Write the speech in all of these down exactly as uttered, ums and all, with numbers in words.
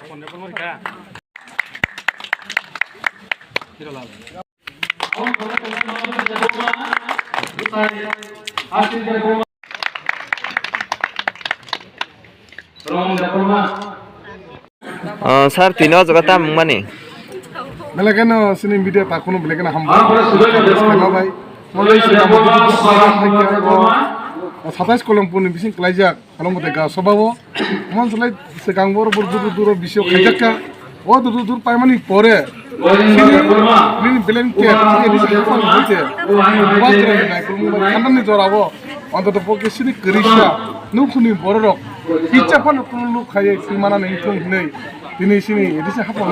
Oh, sir, tini o jaga tamo wngmani? Belai kheno chini media takhukno belai kheno hambai. Kheno bai. Mole se tamo satais Kolomborni bising klaijak. Kolombo de ga sobao. Mon sulai se gang bor bor duru duru bisio khaijakka. O duru duru paimani pore. Chini, nini blanket, chini risa hapang hoite. Bubagra ni naikolmung bai khandani jorao. Ontoto pokhe chini kwrwisa nukhungni bororok kitsa phano kunu luk khaiwi thwimana nangthung hinwi tini chini A D C hapang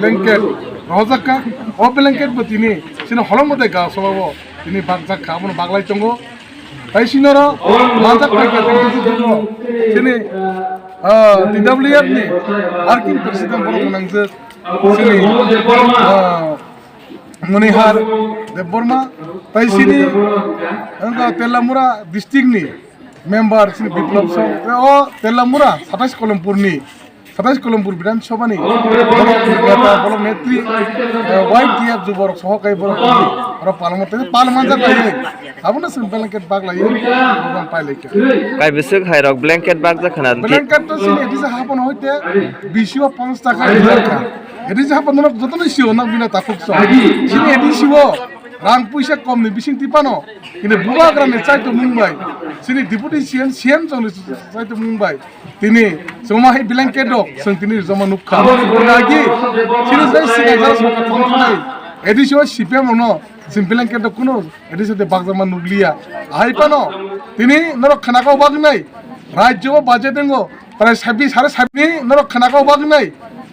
blanket rohojakka. O blanket bo tini chini holong mwtai ga sobao tini bakjak kha, abono baglai tongo. Tai chini oro manjak paikha tini chini, ah, T W F ni working president borok gwnangjak chini, ah, Monihar Debbarma, tai chini wngkha Tellamura district ni member chini Biplab Song, tei o Tellamura satais Kolomborni, satais Kolompur Bidhan Sabha ni borok neta, borok netri, eh, Y T F juborok soho kai borok tongwi oro palmo tei palmanjak kaiwi abono chwng blanket baglaiwi program pailaikha. Kai bwswk hai rok blanket bakjak khana di- Blanket to chini A D C hapano hoite bisi o ponchash taka rijak kha. A D C hapano jotono sio nang bina takhuk song. Chini A D C o rang puisa kom ni bising tipano, kini bubagra ni chaito mung bai, chini deputy C M, C M chong ni chaito mung bai, tini chuma hai blanket rok chwng tini joma nukha. Agi chini jai siga jara sokha thangthai A D C o C P M rok no chwng blanket rok kuno A D C de bakjama nukliya. Ahai pano tini norok khanakao bagnai rajyo o budget wngo prai sabbish, sare sabbish, norok khanakao bagnai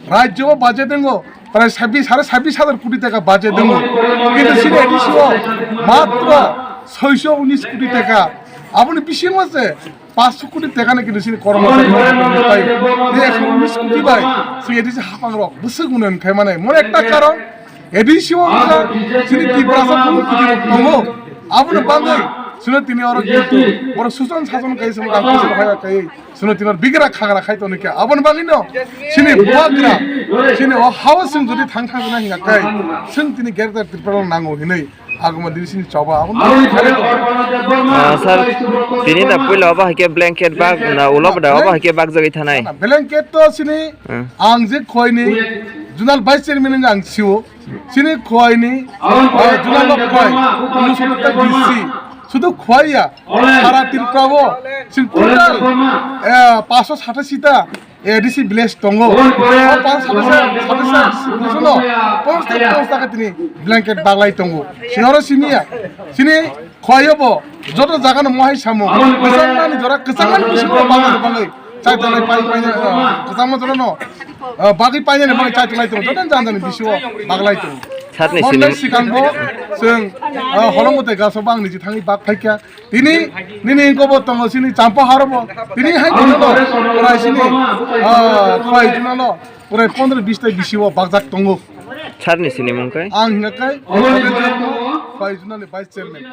rajyo o budget wngo prai sabbish, sare sabbish hajar koti taka budget wngo. Kintu chini A D C o matro soiso unis koti taka. Aboni bisingo se paanch koti taka ni kintu chini kormo pai. Te ekso unis koti bai chini A D C hapang rok bwswk unoyon khai mane. Mone ekta karon A D C o wngkha chini Tiprasa bumung kiti rok tongo. Aboni bagwi chwngno tini oro kintu borok suson sason kai chwng rang puisa phaiba kai chwngno tini oro bigra khagra khai tongkha. Aboni bagwino chini bubagra chini o hao chwng jodi thang thang jana hinga kai chwng tini Greater Tripura o nango hinwi agama dini chini choba aboni bagwi khai tongkha. Ah, sir, tini da puila obo hai khe blanket bag na ulo da obo hai khe bag jagwi thanai. Blanket to chini Hmm. Ang je khwai ni zonal vice chairman wngkha ang sio. Chini khwai ni, ah, zonal rok khwai, uno soto ta D C. Sudu khwai ya, sara Tripura o, chini total, eh, paanch sho satashi ta A D C village tongo. O paanch sho satashi, satashi, satashi no, ponchash taka, ponchash taka tini blanket baglai tongo. Sinoro simi ya, chini khwai o bo, joto jaga no mohai samo, kwchangma ni jora, kwchangma ni bisingo bagwi bagwi. Chaitanai pai pai, ah, kwchangma jora no, ah, bagwi painani bagwi chaitanai tongo, joto jani jani bisio baglai tongo. Satni Hon sini. Dai sikango chwng, ah, holong mwtai gaso bangni ji thangwi bak phaikha. Tini, nini ingko bo tongo sini champa haro bo. Tini hai tongo no, prai sini, ah, khwai juna no, prai pondro bis tai bisio bakjak tongo. Satni sini mungkai. Ang hingka kai, khwai juna ni vice chairman.